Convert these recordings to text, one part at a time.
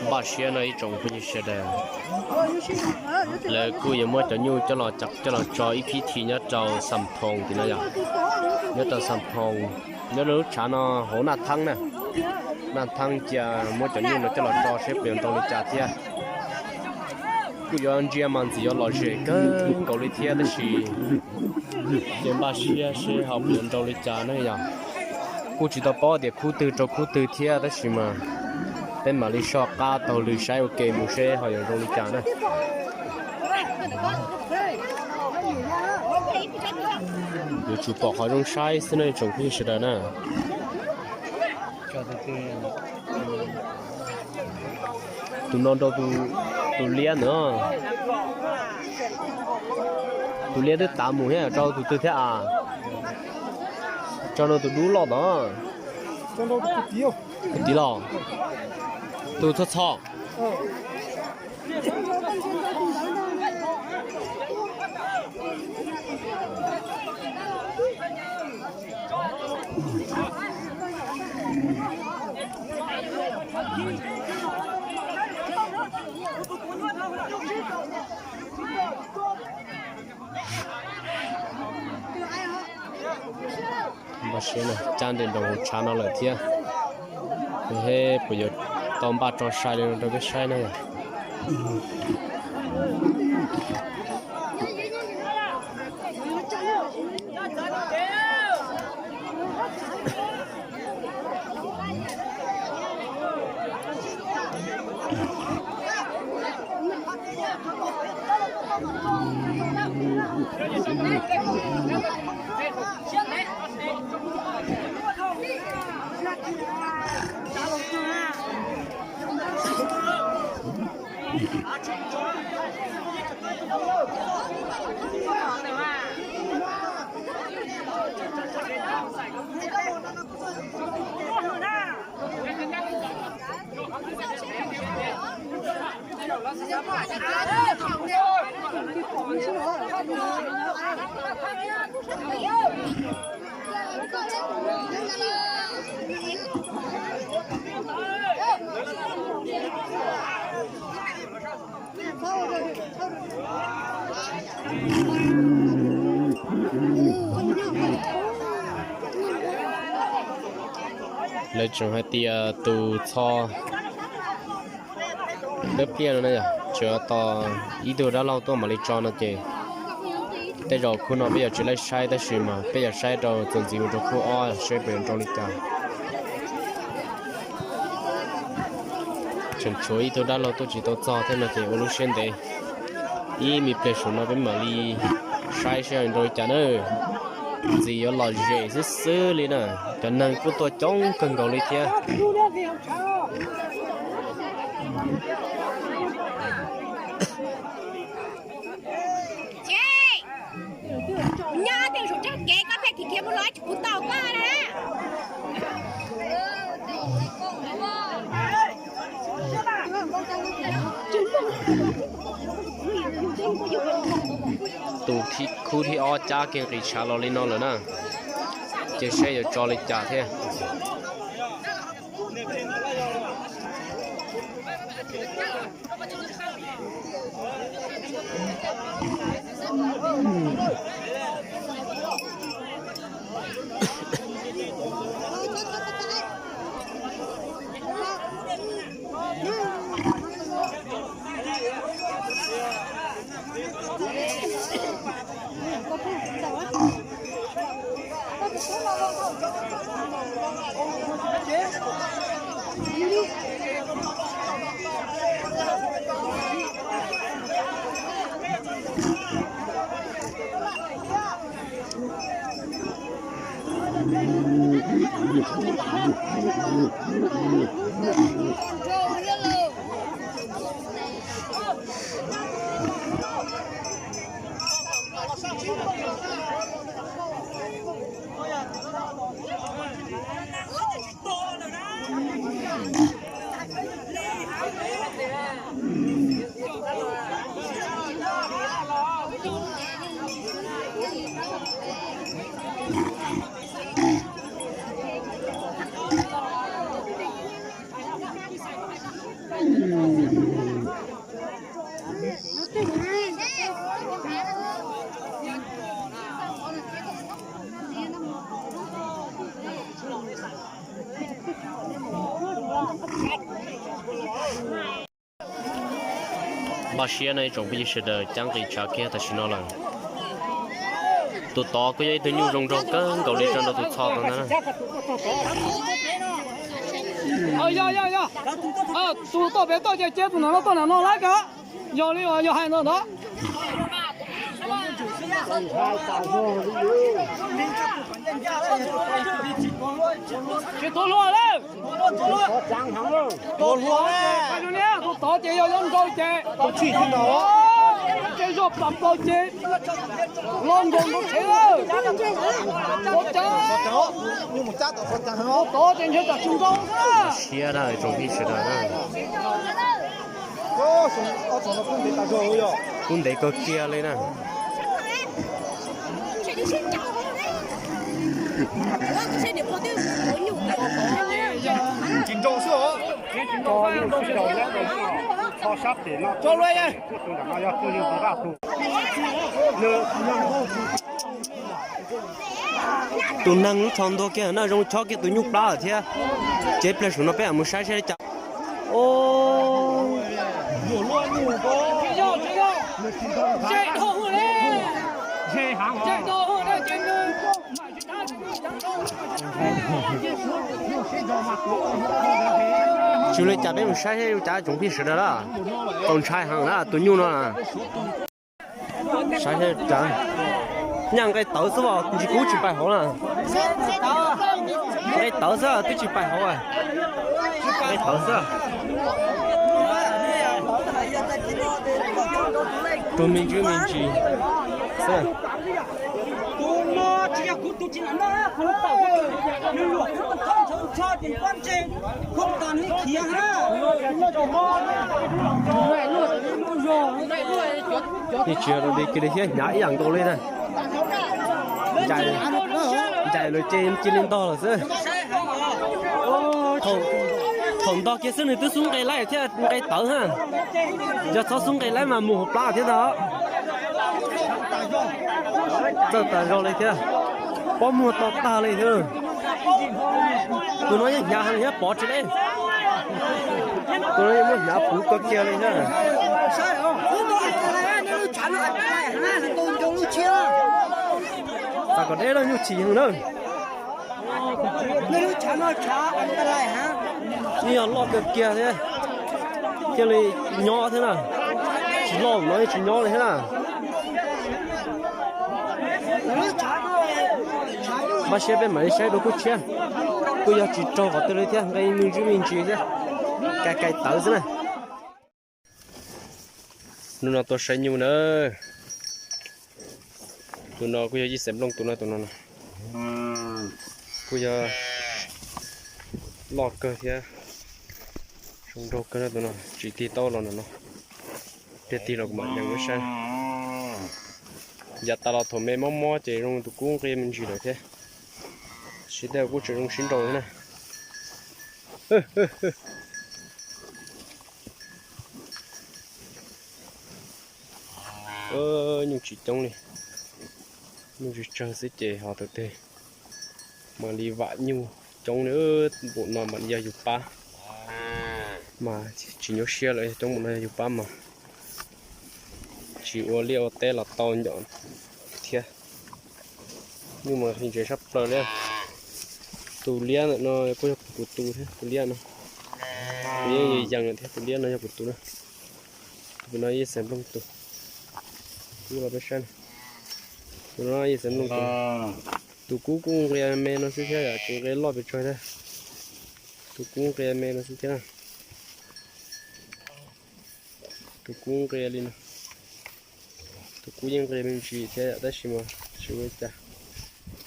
Npaj siab no ib tsoom phooj ywg sawv daws, lawv kuj yuav muab cov nyuj coj los, coj los tso ib phib thi nyob rau Xam Thoos tim no yom, nyob rau Xam Thoos, nyob rau lub tshav no hauv Naj Theeb na. Naj Theeb cia muab cov nyuj no coj los tso seb puas yuav nrau li cas thiab. Kuj yuav ntsia mas ntxim yuav lom zem kawg nkaus li thiab tab sis ces npaj siab seb ho puas yuav nrau li cas na yom. Kuj tsis tau paub tias khub twg rau khub twg thiab tab sis mas peb mam li soj qab taug lw saib ua ke mus seb ho yuav zoo li cas na. Yuav tsum pom qhov zoo saib xwb no tsoom phooj ywg sawv daws na. Tus no rau tus liab ntawd, tus liab twb tav mus thiab, rau tus twg thiab a? Tso rau tus dub loj ntawd. Tus tid los, tus txho txho. Npaj siab na, cab nres nroos hauv tshav no lawm thiab. He, puas yuav tau npaj tso sai li no rau peb saib na yom. Lawv tseem hais tias tus txho dawb pliaj no na yom, tseem tos ib tug dab laug tuaj mam li tso no ces tej zaum khub no peb yuav tsis laib saib tab sis mas peb yuav saib rau txuas ntxiv mus rau khub ob seb puas yuav nrau li cas. Tseem tshuav ib tug dab laug tuaj tsis tau txog thiab no ces ua lub siab ntev. Ib me pliag saum no peb mam li saib seb nrau li cas na. Ntxim yuav lom zem xwb xwb li na. Cov neeg kuj tuaj coob kawg nkaus li thiab. Nyob tej zaum tsob kev koj thiaj khiav mus los tsis pub tau koj na. Tus khub thib ob cab kiag nqis tshav los li no lawm na, ces seb yuav tso li cas thiab. Npaj siab no ib tsoom phooj ywg sawv daws, cab nqis tshav kiag tam sim no lawm. Tus tod kuj yog ib tug nyuj zoo nraug kawg nkaus li rau nrog tus txho tod ntag na. Tus toj pem toj ces cia tus no toj no lawm kawg. Yog li yog hais no ntag. Tsis tuav hlua lawm. Tus tod ces yog yob nrau ces, ces zog plam plaws ces los nkaus nkaus tsev lawm. Tus tod ces ntshe tsam tsis nrau xwb na. Siab dag tsoom phooj ywg sawv daws na. Kub ntev kawg kiag li na. Tus neeg lub tsho ntuag kiag na zoo chob kiag tus nyuj plab lawm thiab. Ces pliag saum no peb mam mus saib saib li cas. Tsis ua li cas peb mus saib saib li cas tsoom phooj ywg sawv daws na. Txaus ntshai heev na tus nyuj no. Saib saib cas, nyaj nqe tawv xwb os, ntsis kub tsis pais hauv na. Nqe tawv xwb twb tsis pais hauv. Nqe tawv xwb. Rau me ntsis me ntsis xwb. Yeej tsis yog rau li kiag li thiab, hnyav ib yam nkaus li na. Ncaim lawm ces cia li ntog lawm xwb. Thaum ntog kiag xwb nws twb xub nqe laib thiab nqe tawv na. Yog txhob xub nqe laib mas mus hauv plab thiab ntag. Txawj tas zog li thiab. Pob muag to tag li thiab. Tus no yeej hnyav heev thiab pov tsis deb. Tus no yeej muab hnyav puv kawg kiag li thiab. Xav kom deb lawm nyuj chim heev na. Yeej yog loj kawg kiag thiab. Thiaj li nyob thiab na. Tsis loj no yeej tsis nyob li thiab na. Npaj siab peb mam li saib dua khub tshiab. Kuj yog tsis raug qhov twg li thiab, nqe me ntsis me ntsis thiab. Kais kais tawv xwb na. Hnub no tuaj saib nyuj na. Tus no kuj yog yij xeem nplooj tus no, tus no kuj yog loj kawg thiab. Zoo nraug kawg na tus no, tsis tig tau los no no. Tiag tig los kuv mam nyeem ua saib. Yav tas los thaum me mob mob ces zoo tus kub nqia me ntsis lawm thiab. Sib teb kuj tseem zoo sib nraus thiab na. Nyuj tsis coob li, nyuj tsawg tsawg xwb ces ho tau tes mam li vam nyuj coob li. Npaum no mam li yog yus pab, mas tsis nyuaj siab lawm, yog coob npaum no yog yus pab mas tsis ua liaj ua teb los tau ncov thiab. Nyuj mas ntsev sab plaws li. Tus liab ntawm no kuj yog kuv tus thiab, tus liab no, tus yeej yees thiab, tus liab no yog kuv tus na. Tus no yij xeem nplooj tus, kub los peb saib. Tus no yij xeem nplooj tus, tus kub kuj nqia me no xwb thiab, tsis nqia loj pes tsawg thiab. Tus kub nqia me no xwb thiab na. Tus kub nqia li no. Tus kub yeej nqia me ntsis thiab yom, tab sis mas tsis ua li cas.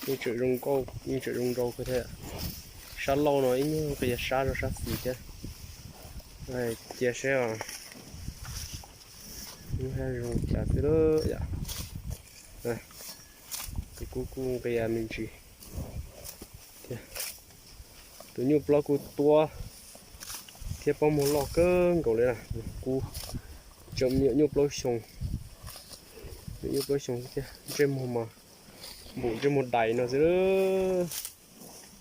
Yeej tseem zoo nkauj, yeej tseem zoo nraus kawg thiab yom. Sab laug no ib nyuag nqia sab zog sab xis thiab. Cia seb os, zoo cas xwb yom. Tus kub kuj nqia me ntsis thiab. Tus nyuj plaub kuj tuab. Thiab pob muag loj kawg nkaus li na. Kub tseem me nyuam nyuj plaub xyoo, me nyuam nyuj plaub xyoo thiab, ntsej muag mas npum ntsej muag dais no xwb.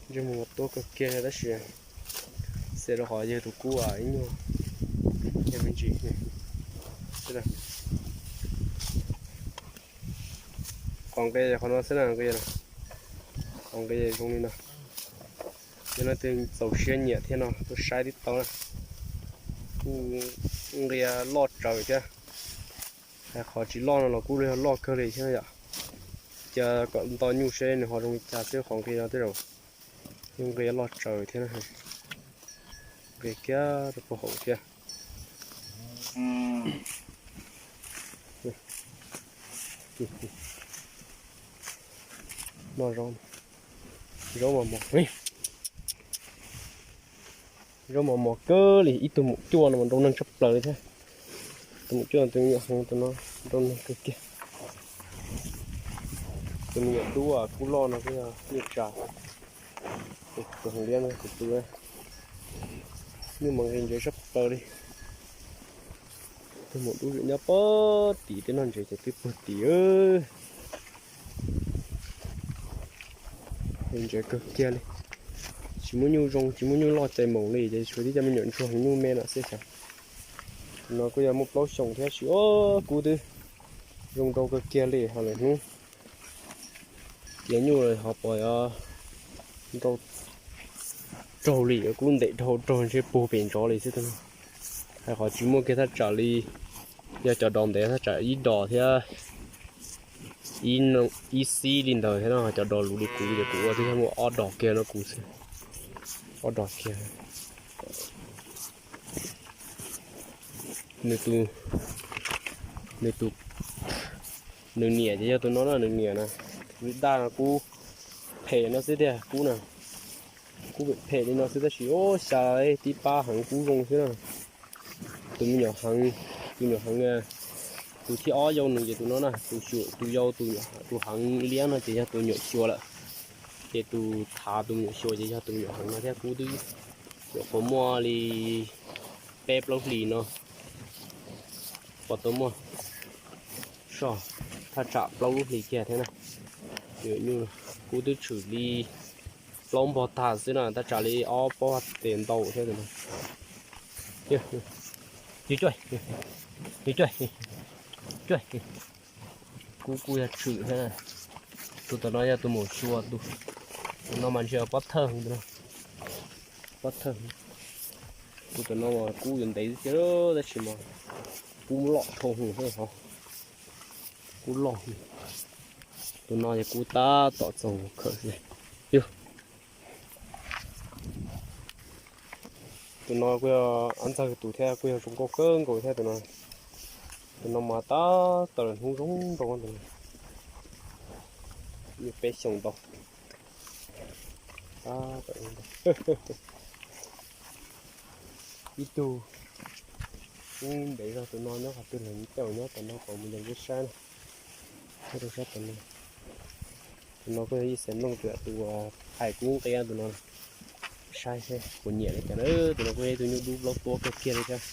Ntsej muag mas tuab kawg kiag li tab sis xem rau qhov yawg tus kub ib nyuag yog me ntsis. Qhov nqe qhov no xwb na, nqe, qhov nqe zoo li no. Yog leej twg txaus siab nyiam thiab no tuaj saib tib tau na. Kuj nqia loj tsawv thiab. Hais qhov tsis loj no los kuj yog loj kawg li thiab yom. Cia kom nto nyuj seb nws ho zoo li cas xwb, qhov nqia no tej zaum yeej nqia loj tsawv thiab na. Nqia kiag rau puag hauv thiab. Noj zaub, zaub mos mos, zaub mos mos kawg li. Ib tug maum cuaj no mas nrau neeg tshaj plaws li thiab. Tus maum cuaj tus me nyuam heev, tus no nrau neeg kawg kiag. Tus me nyuam dub kub loj no kuj yog nyuj tsa. Tus heev liab no tus tu, nyuj mas nqis ntsev tshaj plaws li. Tus maum dub nyob pob tim tej noj ntsev ces twb puag tim. Nqis ntsev kawg kiag li. Tsis muaj nyuj zoo, tsis muaj nyuj loj cais moos li ces tshuav tib co me nyuam ntsuag heev nyuj me no xwb xyov. No kuj yog muaj plaub xyoos thiab sis, o, kub twb zoo nrau kawg kiag li ho lawm hnub. Tiav nyuj ho pom nrau raug li, kub ntev dhau raug ntshe puag pem ntov li xwb. Hais qhov tsis muaj kiag thaj tsam li, yog cov dos ntev thaj tsam ib dos thiab ib xib li ntawd thiab no, cov dos luv li kuv ces kuv ua twb yog muaj ob dos kiag no kuv xwb. Ob dos kiag. Nws tus, nws tus, nws niam ces yog tus no na, nws niam na. Tus daj no kub phem no xwb tiag, kub na, kub phem li no xwb tab sis o, xya tib pab heev kub zoo xwb na. Tus me nyuam heev, tus nyuam heev, tus thib ob yau nws ces tus no na, tus xyuam, tus yau, tus heev liab no ces yog tus nyuam xyuas lawm. Ces tus thav tus me nyuam xyuas ces yog tus me nyuam heev no thiab. Kub twb nyuam qhuav muaj li peb plaub hlis no, pom tau muaj soj thaj tsam plaub lub hlis kiag thiab na. Kub twb tshwm li plaub npog tag xwb na, thaj tsam li ob pob tes ntau thiab no. Kub kuj yog tshwm thiab. Tus tom no yog tus maum xyuas, tus no mas ntshe pob thawj, pob thawj. Tus tom no mas kub yuav ntev xwb tab sis mas kub loj dhau hwv thiab ho. Kub loj. Tus no yog kub tab tom txaus khawm xwb. Yog tus no kuj yog ab ntxawg tus thiab, kuj yog zoo nkauj kawg nkaus thiab tus no. Tus no mas tab tom lawm hnub zoo nrau tus no. Nyuam peb xyoos ntau. Ib tug kub ntev zog tus no nyob qhov twg lawm, caum nyob tom no kom mus nyeem saib na. Nyob rau sab tom no. Tus no kuj yog ib xeem Looj tus, tus hais kub nqia tus no. Saib seb puas nyiam li cas na. Tus no kuj yog ib tug nyuj dub plaub tuab kawg kiag li thiab.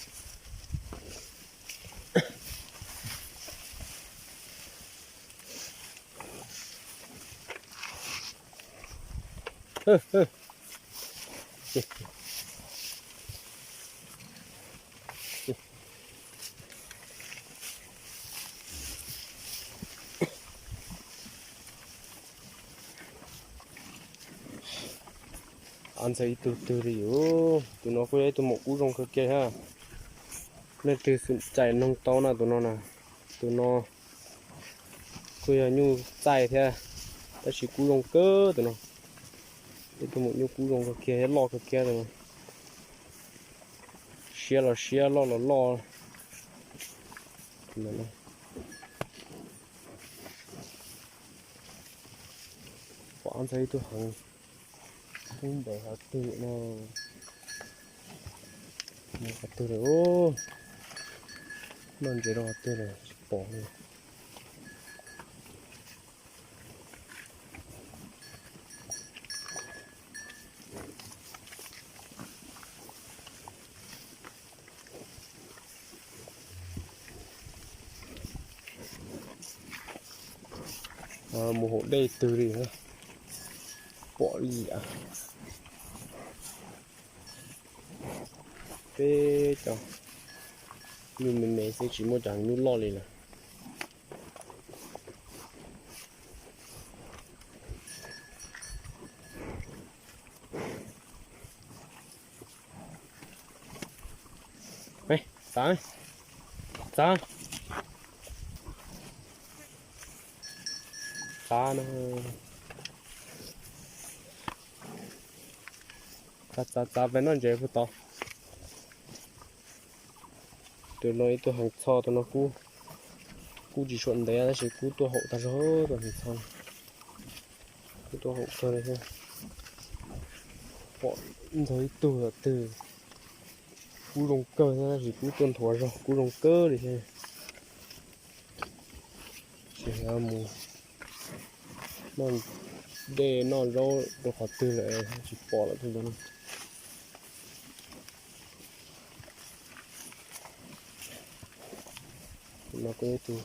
Ab ntxawg ib tug twg li yus, tus no kuj yog ib tug maum kub zoo kawg kiag thiab. Leej twg xum cais noog tau na tus no na. Tus no kuj yog nyuj txaij thiab, tab sis kub zoo kawg tus no. Ib tug maum nyuj kub zoo kawg kiag thiab loj kawg kiag tus no. Siab los siab, loj los loj. Pom ab ntxawg ib tug heev. Kub ntev qhov twg no, qhov twg lawm, noj ntses rau qhov twg lawm tsis pom li. Mus haus dej twg li, pom li yam. Peb cov nyuj me me xwb, tsis muaj cov nyuj loj li lawm. Txav, txav, txav no. Txav, txav, txav peb noj ntses puag tod. Tus no ib tug heev txho, tus no kub tsis suam ntev tab sis kub tuaj haum tag zog, tus heev txho. Kub tuaj haum kawg li thiab. Pom ntxog ib tug tom twg. Kub zoo kawg thiab tab sis kub tuaj nthuav zog, kub zoo kawg li thiab. Tsis mus noj dej noj zaub rau qhov twg lawm, tsis pom lawm tus ntawd no. No kuj ib tug,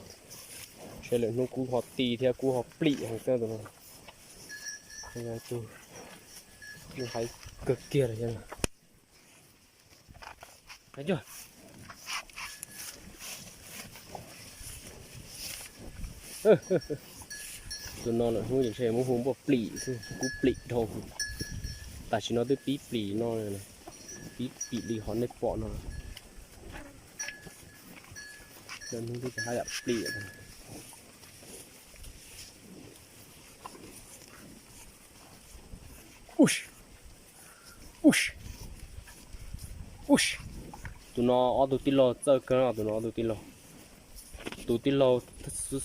seb lwm hnub kub ho ti thiab kub ho plim heev xwb tus no. Tus hais kawg kiag lawm thiab. Tus no lwm hnub ces ntshe muab hu npuaj plim xwb, kub plim dhau. Tam sim no twb pib plim no, pib plim li qhov nej pom no. Lwm hnub twb tsis haj yam plim. Tus no ob tug tij laug txawj kawg, tus no ob tug tij laug. Tus tij laug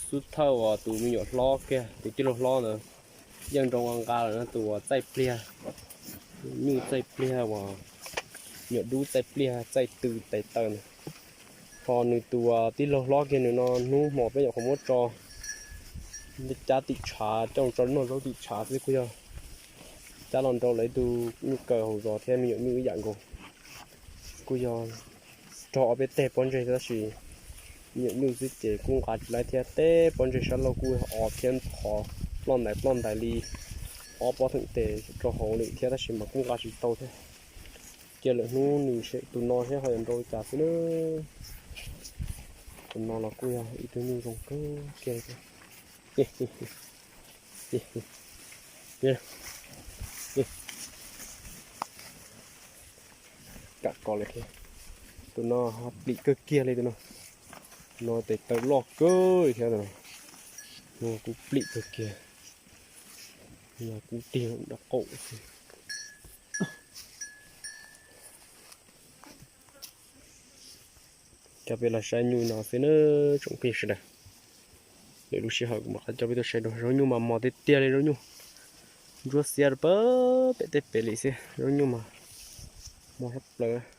xub thawj uas tus me nyuam hlob kiag, tus tij laug hlob ntawd yeej nroo nqa nqa lawm, tus uas txaij pliag, nyuj txaij pliag uas nyuam dub txaij pliag txaij tw tes taw ntawd. Ho nws tus uas tij laug hlob kiag nws no hnub hmo peb nyuam qhuav muab tso cab tim tshav, coj tso noj zaub tim tshav xwb, kuj yog cab los nrau lawv ib tug nyuj kaw hauv zos thiab me nyuam nyuj ib yam nkaus. Kuj yog rog ob peb teg pob ntseg tab sis me nyuam nyuj xwb ces kuj nqa tsis laib thiab, teb pob ntseg sab laug kuj o thiab qhov ploj ntais ploj ntais li ob pob theem tes rau hauv lawm thiab tab sis mas kuj nqa tsis tau thiab. Cia lwm hnub nws tus no seb ho yuav nrau li cas xwb na. Tus no los kuj yog ib tug nyuj zoo kawg kiag li thiab. Kam kos lawm thiab. Tus no plim kawg kiag li tus no. No tes taw loj kawg li thiab tus no. No kuj plim kawg kiag. No kuj tig nraub qaum xwb. Coj peb los saib nyuj no xwb na tsoom phooj ywg sawv daws. Lwm lub sij hawm kuv mam rov qab coj peb tuaj saib dua. Zaub nyuj mas mos tiag tiag li, zaub nyuj ntsuab xiab rau pem tej pem li xwb, zaub nyuj mas mos sab plaws.